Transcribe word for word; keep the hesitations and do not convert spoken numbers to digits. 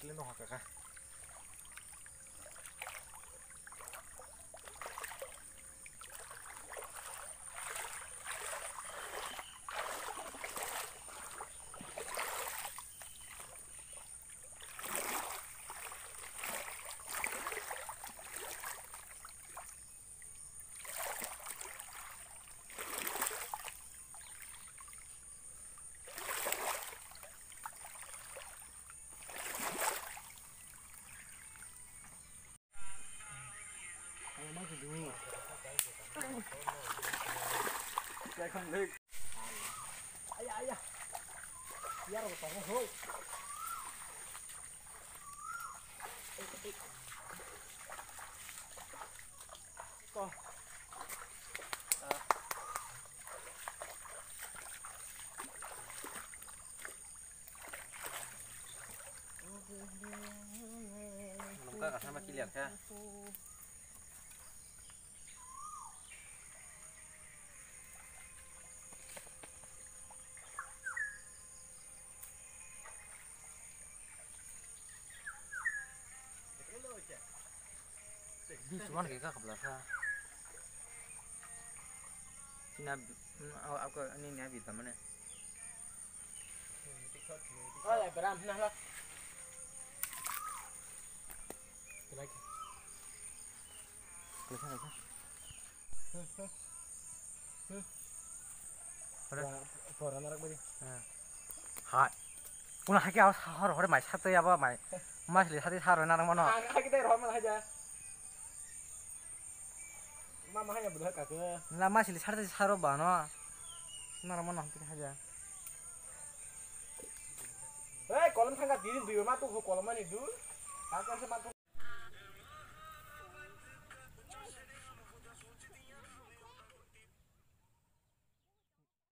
Leno hakaka. Nungka kasama clear kha. Bini chuban khe kha khapla kha. China, mm, au, au, ani nya bi tamane. Oi, Abraham, na la. Like. Kaisa, kaisa. Hmm, hmm. Hmm. Hore. Pora narak bari. Ha. Hai. Puna hake awas hor hore mai satoi abo mai. Masli satoi sar roi narang mano. Ang hake dai rohor mano haja. Mama haya budhar kake. Na masli satoi saro bano. Narang mano hake haja. Hei, kolom thangka diri dui ma tu kolom mani du. Kake se ma tu